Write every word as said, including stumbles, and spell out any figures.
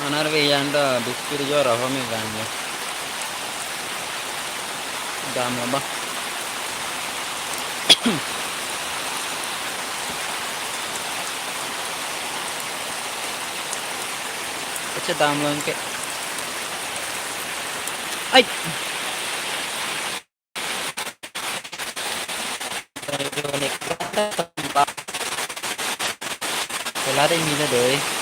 Arve yang da biscuit jo raho me gan jo. Dam lo ba. Acha dam lo ke. Ai. Pelari mila doi.